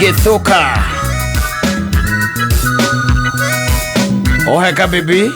Githuka Oheka bibi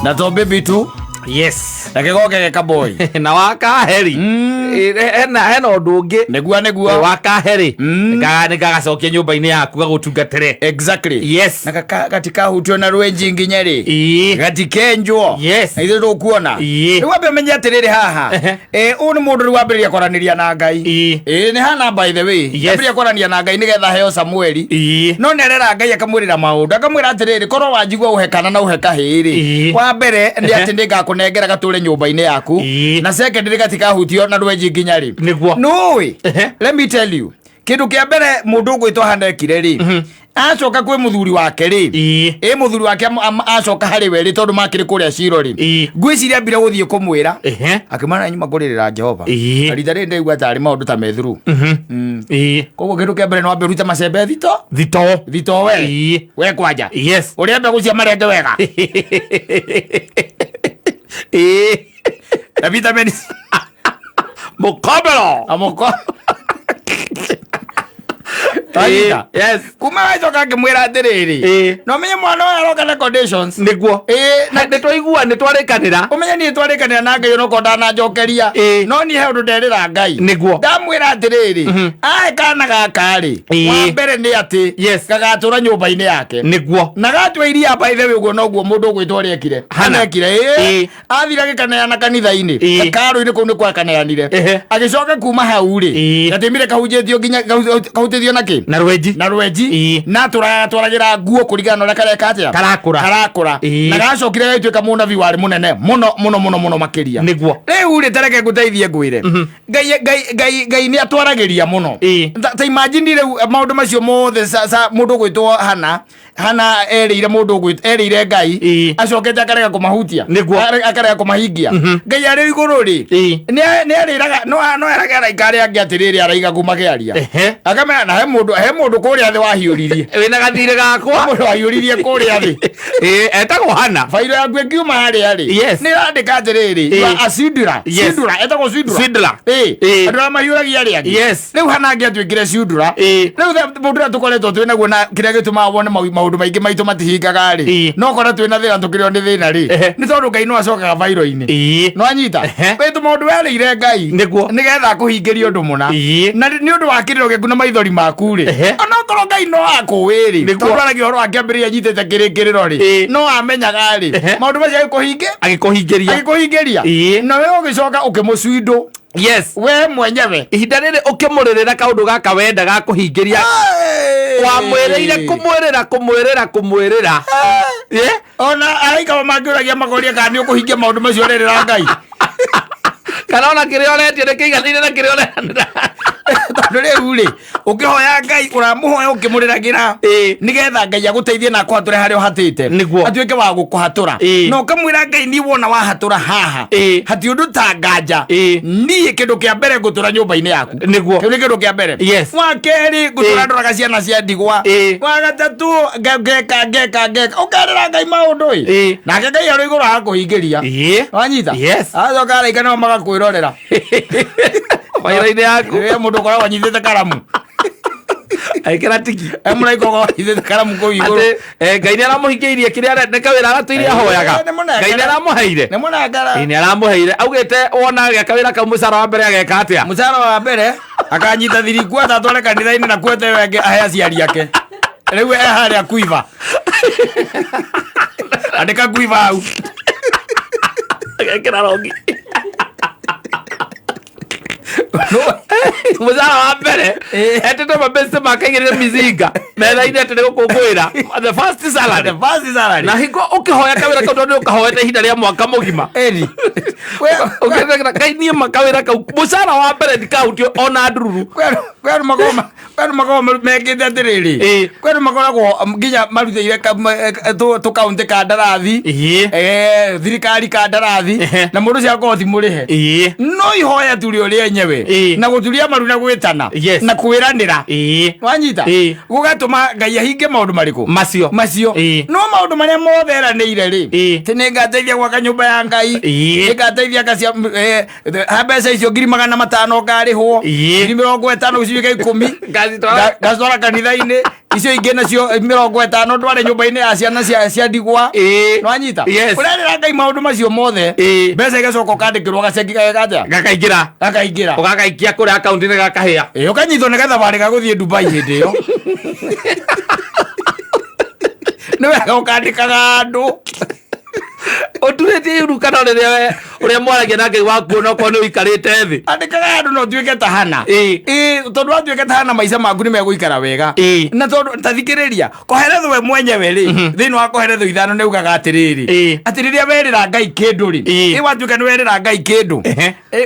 na to bibi tu. Yes. Na kigoke geka boy. Na wakaheri. Hena ũndũ ũngĩ. Nĩguo. Wakaheri nĩngagacokia nyũmba-inĩ yaku gagũtungatĩre. Exactly. Yes. Na gatikahutio na rwenji nginya rĩ gatikenjwo. Yes. Na ithuĩ tũkuona. Rĩu wambe ũmenye atĩrĩrĩ haha, ũyũ nĩ mũndũ rĩu wambĩrĩria kwaranĩria na Ngai. Ĩ nĩ hana, by the way, ambĩrĩria kwaranĩria na Ngai nĩgetha heo Samueli. No nĩ arera Ngai, akamwĩrĩra maũndũ, akamwĩra atĩrĩrĩ, korwo wanjigua ũhe kana na ũhe kahĩĩ rĩ, wa mbere nĩ atĩ nĩngakũnengera gatũre nyũmba-inĩ yaku, na second nĩ gatikahutio na rwenji nginya rĩ. Nũĩ, let me tell you, kĩndũ kĩa mbere mũndũ ũgwĩtwo Hana ekire rĩ, acoka kwĩ mũthuri wake rĩ, ĩ mũthuri wake acoka harĩ we rĩ, tondũ makĩrĩ kũrĩa Ciro rĩ, ngwĩciria ambire gũthiĩ kũmwĩra, akĩmwĩra nyuma kũrĩrĩra Jehova. Na rita rĩrĩ ndaigua tarĩ maũndũ ta methuru. Koguo kĩndũ kĩa mbere no wambe ũrute macembe thito. Thito. Thito we. We kwanja ũrĩa mbegũ cia marenge wega na vitamin C. Mũkombero. Amoko Twanyita? Yes. Kuma wacoka ngĩmwĩra atĩrĩrĩ, no menye mwana ũyũ aroka na conditions. Na nĩ twaigua, nĩ twarĩkanĩra. Ũmenye niĩ twarĩkanĩra na Ngai, onokorwo ndananjokeria, no niĩ he ũndũ nderĩra Ngai. Ndamwĩra atĩrĩrĩ, ahe kana gaka rĩ, wa mbere nĩ atĩ gagatũra nyũmba-inĩ yake. Na gatua iria, by the way, ũguo noguo mũndũ ũgwĩtwo ũrĩa ekire. Hana. Ekire, ĩĩ. Athire agĩkaneana kanitha-inĩ. Hekarũ-inĩ kũu nĩkuo akaneanire. Agĩcoka kuma hau rĩ, gatimire kahunjĩtio nginya kahutĩtio na kĩ? Na rwenji. Na rwenji. Na tũratwaragĩra nguo kũringana na ũrĩa kareka atĩa. Karakũra. Karakũra. Na gacokire gagĩtuĩka mũnabii warĩ mũnene mũno mũno mũno mũno makĩria. Rĩu rĩ, tareke ngũteithie ngwĩre, Ngai, Ngai, Ngai, Ngai nĩ atwaragĩria mũno. Ta imagine rĩu maũndũ macio mothe mũndũ ũgwĩtwo Hana, Hana erĩire mũndũ erĩire Ngai, acokete akarega kũmahutia. Akarega kũmahingia. Ngai arĩ igũrũ rĩ, nĩ arĩraga, no erage araika arĩa angĩ atĩrĩrĩ, araiga kuma kĩaria, akamera na he mũndũ kũrĩa thĩ wahiũririe. Wĩna gathirĩ gakwa. Mũndũ wahiũririe kũrĩa thĩ. Etagwo Hana. Bairo yaku ĩkiuma harĩa rĩ, nĩ ĩrandĩka atĩrĩrĩ, you are a swindler. Swindler, etagwo swindler. Swindler. Andũ arĩa mahiũragia arĩa angĩ. Rĩu Hana angĩatuĩkire swindler, rĩu mũndũ ũrĩa tũkoretwo twĩ naguo na kĩrĩa gĩtũmaga wone maũndũ maingĩ maitũ matihingaga rĩ, no kora twĩ na thĩna, tũkĩrĩo nĩ thĩna rĩ, nĩ tondũ Ngai no acokaga bairo-inĩ. No anyita wĩ tũmaũndũ werĩire Ngai nĩgetha akũhingĩrie ũndũ mũna, na nĩ ũndũ wa kĩrĩro gĩaku na maithori maku rĩ, onokorwo Ngai no akũĩ rĩ, tondũ aragia ũhoro wa kĩambĩrĩria anyitĩte kĩrĩkĩrĩro rĩ, no amenyaga rĩ, maũndũ macio agĩkũhinge Agĩkũhingĩria. Agĩkũhingĩria. Na we ũgĩcoka ũkĩmũcindũ we mwenyewe. Ihinda rĩrĩ ũkĩmũrĩrĩra kaũndũ gaka wendaga kũhingĩria, wamwĩrĩire kũmwĩrĩra kũmwĩrĩra kũmwĩrĩra. Ona araika mangĩũragia makoria kana nĩ ũkũhingia maũndũ macio ũrerĩra Ngai. Kana ona kĩrĩa ũretia nĩ kĩiganĩire na kĩrĩa ũreanĩra. Tondũ rĩu rĩ, ũkĩhoya Ngai, ũramũhoya ũkĩmũrĩragĩra nĩgetha Ngai agũteithie na akũhatũre harĩa ũhatĩte. Atuĩke wa gũkũhatũra. Na ũkamwĩra Ngai, niĩ wona wahatũra haha, hati ũndũ ta nganja, niĩ kĩndũ kĩa mbere ngũtũra nyũmba-inĩ yaku. Kĩu nĩ kĩndũ kĩa mbere. Wa kerĩ, ngũtũra ndoraga ciana cia ndigwa. Wa gatatũ, ngeka ngeka ngeka, ũkerĩra Ngai maũndũ ĩ. Nake Ngai arĩ igũrũ agakũhingĩria. Wanyita? Yes. Acoka araika nao magakwĩrorera. Wĩra-inĩ yaku. Rĩrĩa mũndũ ũkoragwo anyitĩte karamu, Agĩkĩra tiki. E mũraika ũkoragwo anyitĩte karamu kũu igũrũ. Atĩ Ngai nĩ aramũhingĩirie kĩrĩa nĩ kawĩra aratũire ahoyaga. Nĩ mũnengere. Ngai nĩ aramũheire. Nĩ mũnengere. Nĩ aramũheire, augĩte wona agĩaka wĩra kau, mũcara wa mbere ageka atĩa? Mũcara wa mbere akanyita thirikuata atware kanitha-inĩ, na kuota ĩyo ĩngĩ ahe aciari ake. Rĩu e harĩa kuiva, andĩka kuiva hau. Agekĩra rongi mũcara wa mbere, etĩte mabeste makaigĩrĩre mizinga metha-inĩ atĩ nĩ gũkũngũĩra the first salary. The first salary. Na hingo ũkĩhoya kawĩra kau, tondũ nĩ ũkahoete ihinda rĩa mwaka mũgima. Eri. Ũkĩrĩra Ngai, niĩ ma kawĩra kau, mũcara wa mbere ndikahutio ona ndururu. Kwĩ andũ makoragwo kwĩ andũ makoragwo mekĩte atĩrĩrĩ, kwĩ andũ makoragwo nginya marutĩire tũkaunti kandarathi, thirikari kandarathi, na mũndũ ũcio akorwo ti mũrĩhe, no ihoya tu rĩo rĩenyewe, na gũturia maru na gwĩtana, na kwĩranĩra, wanyita? Gũgatũma Ngai ahinge maũndũ marĩkũ? Macio. Macio. No maũndũ marĩa mothe eranĩire rĩ, atĩ nĩ ngateithia gwaka nyũmba ya Ngai, nĩ ngateithia ngacia ha mbeca icio 500,000 ngarĩhwo, 50,000 gĩcunjĩ kĩa ikũmi. Ngaci- Ũgacitwara. Ngacitwara kanitha-inĩ, icio ingĩ nacio 50 ndware nyũmba-inĩ ya ciana cia ndigwa. Nĩwanyita? Yes. Ũrerĩra Ngai maũndũ macio mothe. Mbeca igacoka ũkandĩkĩrwo gaceki gageka atĩa? Gakaingĩra. Gakaingĩra. Ũgagaikia kũrĩa akaunti-inĩ gakahĩa. Ĩĩ, ũkanyitwo nĩ gathabarĩ ga gũthiĩ Dubai hĩndĩ ĩyo. Nĩ wega ũkandĩkaga andũ. Ũturĩtie iru kana rĩrĩa we ũrĩa mwaragia na Ngai waku onokorwo nĩ ũikarĩte thĩ. Andĩkaga andũ na ũtuĩke ta Hana. Ĩĩ, tondũ watuĩka ta Hana maica maku nĩ megũikara wega. Na tondũ ta thikĩrĩria, Koheretho we mwenyewe rĩ, thĩinĩ wa Koheretho 5 nĩ ugaga atĩrĩrĩ, atĩ rĩrĩa werĩra Ngai kĩndũ rĩ, ĩ watuĩka nĩ werĩra Ngai kĩndũ,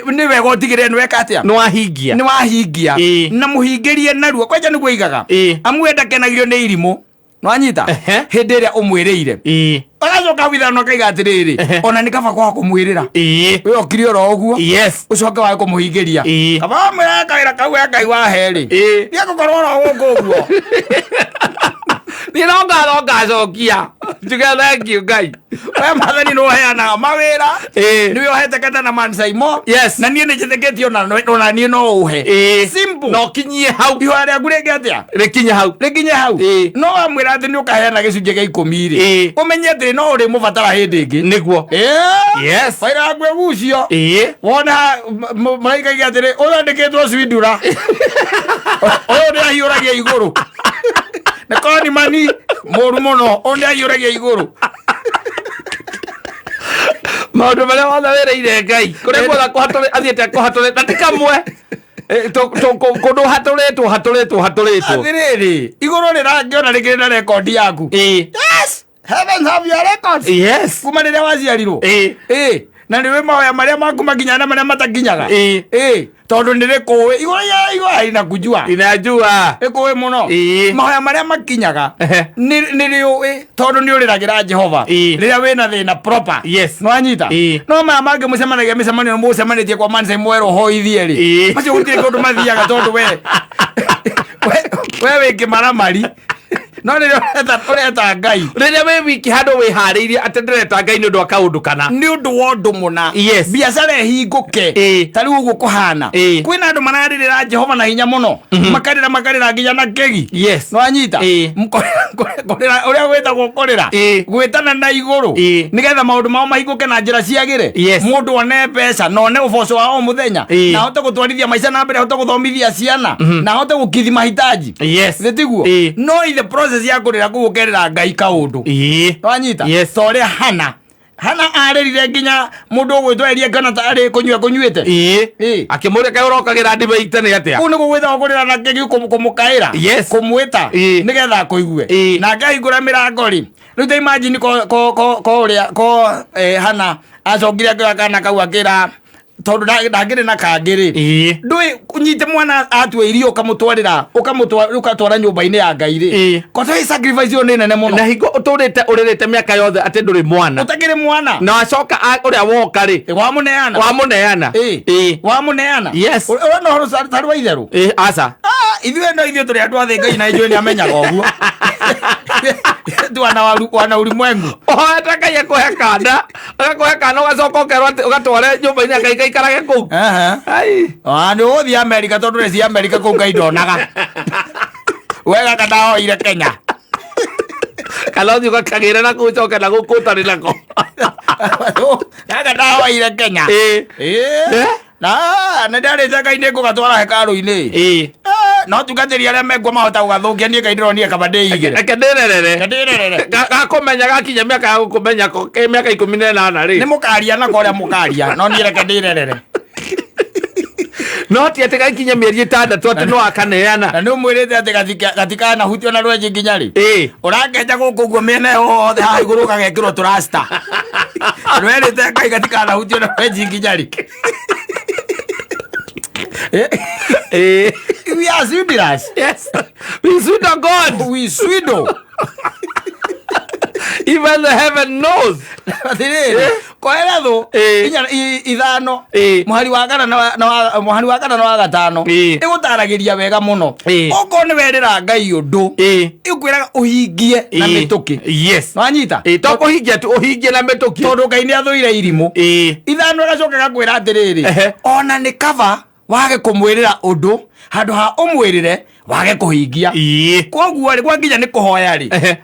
nĩ wega ũtigĩrĩre nĩ weka atĩa? Nĩ wahingia. Nĩ wahingia. Na mũhingĩrie narua, kwanja nĩguo aigaga. Amu we ndakenagio nĩ irimũ. Nĩwanyita? Hĩndĩ ĩrĩa ũmwĩrĩire. Agacoka hau 5 akaiga atĩrĩrĩ, ona nĩ kaba kwaga kũmwĩrĩra. We okire oro ũguo. Ũcoke wage kũmũhingĩria. Kaba wamwĩra kawĩra kau we Ngai wahe rĩ. Nĩegũkorwo oro gũkũ ũguo. Niĩ no ngatho ngacokia. Njuge thank you Ngai. We Mwathani nĩ ũheanaga mawĩra. Nĩwe ũhete Kata na Man Saimo. Na niĩ nĩ njĩtĩkĩtie ona niĩ no ũhe. Simple. Na ũkinyie hau. Ihoya rĩaku rĩngĩ atĩa? Rĩkinye hau. Rĩkinye hau. No wamwĩra atĩ nĩ ũkaheana gĩcunjĩ gĩa 10 rĩ. Ũmenye atĩ no ũrĩmũbatara hĩndĩ ĩngĩ. Nĩguo. Baira yaku ĩgucio. Wona mũraika auga atĩrĩ, ũyũ andĩkĩtwo Swindura. Ũyũ nĩ ahiũragia igũrũ. Nĩ koni mani mũru mũno, ũyũ nĩ ahiũragia igũrũ. Maũndũ marĩa mothe wĩrĩire Ngai, kũrĩa guothe athiĩte akũhatũrĩte, na ti kamwe. Kũndũ hatũrĩtwo, hatũrĩtwo, hatũrĩtwo. Atĩrĩrĩ, igũrũ rĩrangĩona rĩkĩrĩ na rekondi yaku. Yes! Heavens have your records. Kuma rĩrĩa waciarirwo. Na nĩ wĩ mahoya marĩa maku makinyaga na marĩa matakinyaga. Tondũ nĩ rĩkũĩ. Igũrũ ya igũrũ haina kujua. Inajua. Rĩkũĩ mũno. Mahoya marĩa makinyaga nĩ rĩũĩ tondũ nĩ ũrĩragĩra Jehova. Rĩrĩa wĩna thĩna proper. Nĩwanyita? No maya mangĩ mũcemanagia mĩcemanio mũcemanĩtie kwa Mansa mwerwo hoithie rĩ. Macio gũtirĩ kũndũ mathiaga tondũ we wĩ kĩmaramari. No rĩrĩa ũreta Ngai. Rĩrĩa wĩ wiki handũ wĩharĩirie atĩ ndĩreta Ngai nĩ ũndũ wa kaũndũ kana. Nĩ ũndũ wa ũndũ mũna. Biacara ĩhingũke. Ta rĩu ũguo kũhana. Kwĩna andũ mararĩrĩra Jehova na hinya mũno. Makarĩra, makarĩra nginya na kĩgi. Nĩwanyita? Kũrĩra, ũrĩa gwĩtagwo kũrĩra. Gwĩtana na igũrũ. Nĩgetha maũndũ mao mahingũke na njĩra ciagĩre. Mũndũ one mbeca na one ũboco wa o mũthenya. Na ahote gũtwarithia maica na mbere, ahote gũthomithia ciana. Na ahote gũkithi mahitaji. Nĩ tiguo? No in the process ya kũrĩra kũu ũkerĩra Ngai kaũndũ. Nĩwanyita? Ta ũrĩa Hana. Hana arĩrire nginya mũndũ ũgwĩtwo Elia kana ta arĩ kũnyua kũnyuĩte. Akĩmũria kaĩ ũrokagĩra ndibei tene atĩa? Kũu nĩguo gwĩtagwo kũrĩra na kĩgi kũmũkaĩra. Kũmwĩta. Nĩgetha akũigue. Nake ahingũra mĩrango rĩ. Rĩu ta imagine ko ũrĩa ko Hana acokire akĩoya kana kau akĩra tondũ ndangĩrĩ na kangĩ rĩ. Ndũĩ ũnyite mwana atua irio ũkamũtwarĩra, ũgatwara nyũmba-inĩ ya Ngai rĩ. Ko ta sacrifice ĩyo nĩ nene mũno. Na hingo ũtũrĩte ũrĩrĩte mĩaka yothe atĩ ndũrĩ mwana. Ũtakĩrĩ mwana. Na wacoka ũrĩa woka rĩ. Wamũneana. Wamũneana. Wamũneana. Ũrona ũhoro tarĩ wa itherũ. Aca. Ithuĩ no ithuĩ tũrĩ andũ a thĩ Ngai na ithuĩ nĩ amenyaga ũguo. Tu wana ulimwengu. Ũhoete Ngai akũhe kana. Agakũhe kana ũgacoka ũkerwo atĩ ũgatware nyũmba-inĩ ya Ngai gaikarage kũu. Ai. Nĩ ũgũthiĩ Amerika tondũ ũreci Amerika kũu Ngai ndonaga. We gaka ndahoire Kenya. Kana ũthiĩ ũgakagĩre na kũu ũcoke na gũkũ ũtarĩ nako. Gaka ndahoire Kenya. Na nĩ ndarĩte Ngai nĩ ngũgatwara hekarũ-inĩ. No tungatĩri arĩa mekuo mahota gũgathũkia, niĩ Ngai ndĩronire kaba ndĩigĩre. Reke ndĩrerere. Reke ndĩrerere. Gakũmenya gakinya mĩaka ya gũkũmenya ko ke mĩaka 18 rĩ. Nĩ mũkaria nako ũrĩa mũkaria, no niĩ reke ndĩrerere. No ti atĩ gakinya mĩeri 6 atĩ no akaneana. Na nĩ ũmwĩrĩte atĩ gatikanahutio na rwenji nginya rĩ. Ũrakenja gũkũ ũguo mĩena yothe haha igũrũ gagekĩrwo tũrasta. Nĩwerĩte Ngai gatikanahutio na rwenji nginya rĩ. We are swindlers. Yes. We swindle God. We swindle. Even the heaven knows. Atĩrĩrĩ, Koheletho 4 5, mũhari wa kana na wa, na wa, mũhari wa kana na wa gatano ĩgũtaragĩria wega mũno. Okorwo nĩ werĩra Ngai ũndũ, ĩkwĩraga ũhingie na mĩtũkĩ. Nĩwanyita? To kũhingia tu, ũhingie na mĩtũkĩ. Tondũ Ngai nĩ athũire irimũ. 5 ĩgacoka ĩgakwĩra atĩrĩrĩ, ona nĩ kaba Wage kũmwĩrĩra ũndũ handũ ha ũmwĩrĩre wage kũhingia. Koguo rĩ, gwakinya nĩ kũhoya rĩ,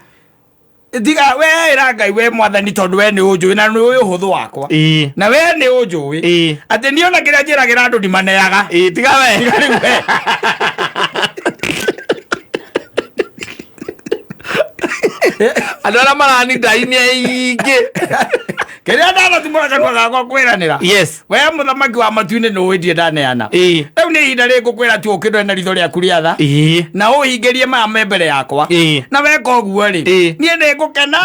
tiga we ĩra Ngai, we mwathani, tondũ we nĩ ũnjũĩ na nĩ ũĩ ũhũthũ wakwa, na we nĩ ũnjũĩ atĩ niĩ ona kĩrĩa njĩragĩra andũ ndimaneaga. Tiga we. Tiga rĩu we. Andũ arĩa maranindai nĩ aingĩ. Kĩrĩa ndanatumũra kanua gakwa kwĩranĩra, we mũthamaki wa matu-inĩ nĩ ũĩ ndirĩ ndaneana. Rĩu nĩ ihinda rĩngũ kwĩra tu ũkĩndore na ritho rĩaku rĩa tha na ũhingĩrie maya me mbere yakwa. Na weka ũguo rĩ, niĩ nĩ ngũkena,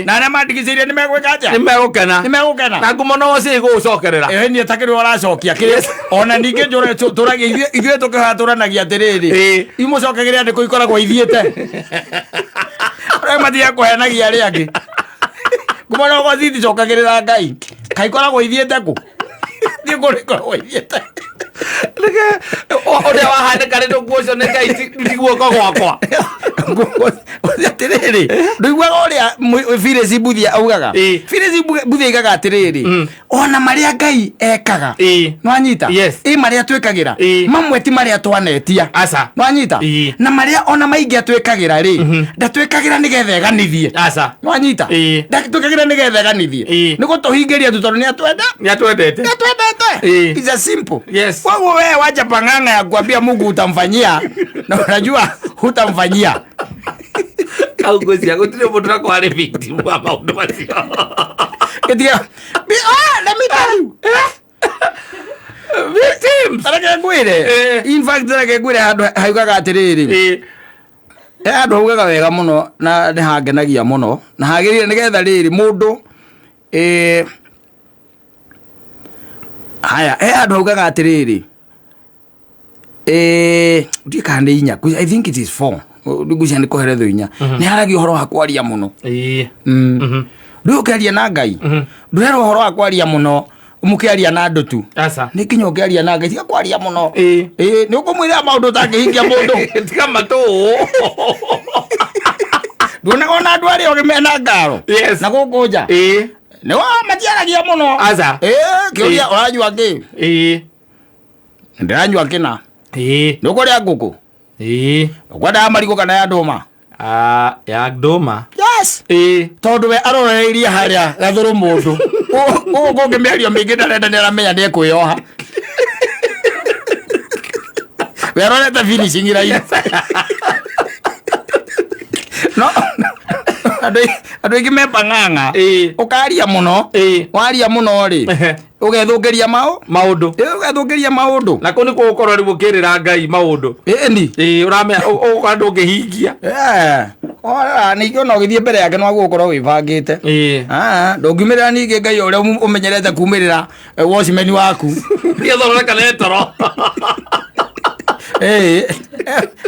na arĩa mandigicĩirie nĩ megwĩka atĩa? Nĩ megũkena. Nĩ megũkena. Na ngumo no cio igũgũcokerera. Ĩĩ, niĩ ta kĩrĩa ũracokia kĩrĩa ona ningĩ njũre tũragia ithuĩ tũkĩhoya tũranagia atĩrĩrĩ, imũcokagĩria nĩ kũ ikoragwo ithiĩte arĩa matige kũhenagia arĩa angĩ. Ngumo no goci iticokagĩrĩra Ngai, kaikoragwo ithiĩte kũ? Thiĩ kũrĩa ikoragwo ithiĩte. Reke, ũrĩa wahanĩka nĩ nguo ũcio nĩ Ngai, ti guoko gwakwa. Atĩrĩrĩ, ndũiguaga ũrĩa Phyllis Mbuthia augaga? Phyllis Mbuthia aigaga atĩrĩrĩ, ona marĩa Ngai ekaga, nwanyita? Yes. Ĩ marĩa twĩkagĩra, mamwe ti marĩa twanetia. Aca. Nwanyita? Na marĩa ona maingĩ atwĩkagĩra rĩ, ndatwĩkagĩra nĩgetha eganithie. Aca. Nwanyita? Ndatwĩkagĩra nĩgetha eganithie. Nĩ gũtũhingĩria tu tondũ nĩ atwenda. Nĩ atwendete. Nĩ atwendete. It's a simple. Koguo wewe wacha pang'ang'a ya kuambia Mungu utamfanyia na unajua hutamfanyia. Au ngwĩciria gũtirĩ mũndũ na kwarĩ victim wa maũndũ macio. Gĩtiga. Ah, let me tell you. Victims. Reke ngwĩre. In fact, reke ngwĩre handũ haugaga atĩrĩrĩ. He handũ haugaga wega mũno na nĩ hangenagia mũno na hagĩrĩire nĩgetha rĩrĩ mũndũ, haya, he handũ haugaga atĩrĩrĩ, ndiũĩ kana nĩ 4, I think it is 4, ngwĩciria nĩ kũherethwo 4, nĩ haragia ũhoro wa kwaria mũno. Rĩu ũkĩaria na Ngai, ndũrerwo ũhoro wa kwaria mũno mũkĩaria na andũ tu. Aca. Nĩ nginya ũngĩaria na Ngai, tiga kwaria mũno. Ĩĩ, nĩ ũkũmwĩra maũndũ ũtangĩhingia mũndũ. Tiga matũ. Nduonaga ona andũ arĩa ogĩ mena ngaro na gũkũ nja nĩ wa matiaragia mũno. Aca. Ĩĩ, kĩũria, ũranyua kĩ? Ndĩranyua kĩna. Nĩ ũkũrĩa ngũkũ? Ũkwendaga marigũ kana ya ndũma? Ah, ya ndũma. Yes. Tondũ we arorereirie harĩa gathũrũ mũndũ ũũ kũngĩ mĩario mĩingĩ ndarenda, nĩ aramenya nĩ ekwĩyoha. We arorete finishing line. No andũ aingĩ mepang'ang'a. Ũkaria mũno, waria mũno rĩ, ũgethũkĩria maũndũ. Ũgethũkĩria maũndũ. Na kũu nĩ gũkorwo rĩu ũkĩrĩra Ngai maũndũ. Ĩni. Ũramenya ũgũkorwo ndũngĩhingia. Ningĩ ona ũgĩthiĩ mbere yake no gũkorwo wĩbangĩte. Ah, ndũngiumĩrĩra ningĩ Ngai ũrĩa ũmenyerete kumĩrĩra watchman waku. Nĩgetha ũrore kana e toro. Ĩĩ,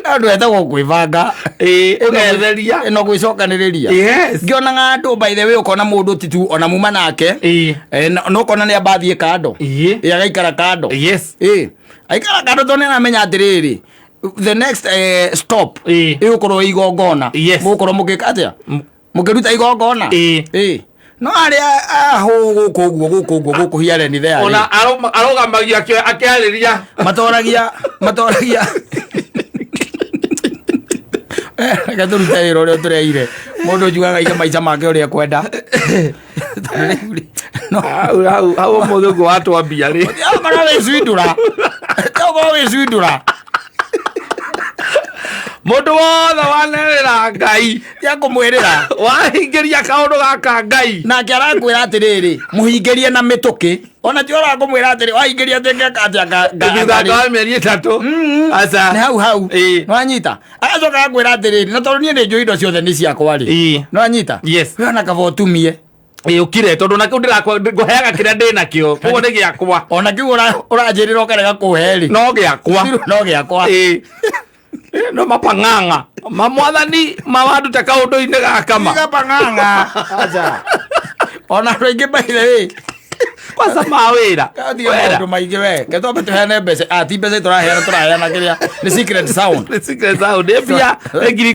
andũ etagwo kwĩbanga. Ũgetheria. Ĩno gwĩcokanĩrĩria. Ngĩonaga andũ, by the way, ũkona mũndũ titu ona muma nake, no ũkona nĩ amba athiĩ kando. Ĩ, agaikara kando. Ĩ, aikara kando tondũ nĩ aramenya atĩrĩrĩ, the next stop ĩgũkorwo ĩ igongona. Mũgũkorwo mũgĩka atĩa? Mũkĩruta igongona. Ĩ, no arĩa ahũ gũkũ ũguo, gũkũ ũguo, gũkũ here and there rĩ, Ona arũgamagia akĩarĩria. Matoragia, matoragia. Reke tũrute wĩra ũrĩa ũtũreire. Mũndũ njugaga aige maica make ũrĩa ekwenda. Tondũ rĩu rĩ, no Hau hau hau ũmũthĩ ũguo watwambia rĩ. Okorwo wĩ cwindũra, okorwo wĩ cwindũra. Mũndũ wothe wanerĩra Ngai ya kũmwĩrĩra, wahingĩria kaũndũ gaka Ngai, nake arakwĩra atĩrĩrĩ, mũhingĩrie na mĩtũkĩ. Ona ti ũrakũmwĩra atĩrĩ, wahingĩria atĩ ngeka atĩa thutha wa mĩeri 3. Aca. Nĩ hau hau. Nĩwanyita? Agacoka agakwĩra atĩrĩrĩ, na tondũ niĩ nĩ njũĩ indo ciothe nĩ ciakwa rĩ, nĩwanyita? Yes. We ona kaba ũtumie. Ĩĩ, ũkire tondũ nakĩo ndĩrakwa ngũheaga kĩrĩa ndĩ nakĩo, koguo nĩ gĩakwa. Ona kĩu ũranjĩrĩra ũkarega kũhe rĩ, no gĩakwa. No gĩakwa. Ĩĩ. No mapang'ang'a ma mwathani mawanduta kaũndũ-inĩ gaka ma Tiga pang'ang'a. Aca. Ona andũ aingĩ, by the way, kwanza ma wĩra. Tiga maũndũ maingĩ we. Ke twambe tũheane mbeca. Ah, ti mbeca tũraheana, tũraheana kĩrĩa nĩ secret sound. Nĩ secret sound, nĩ mbia, nĩ ngiri.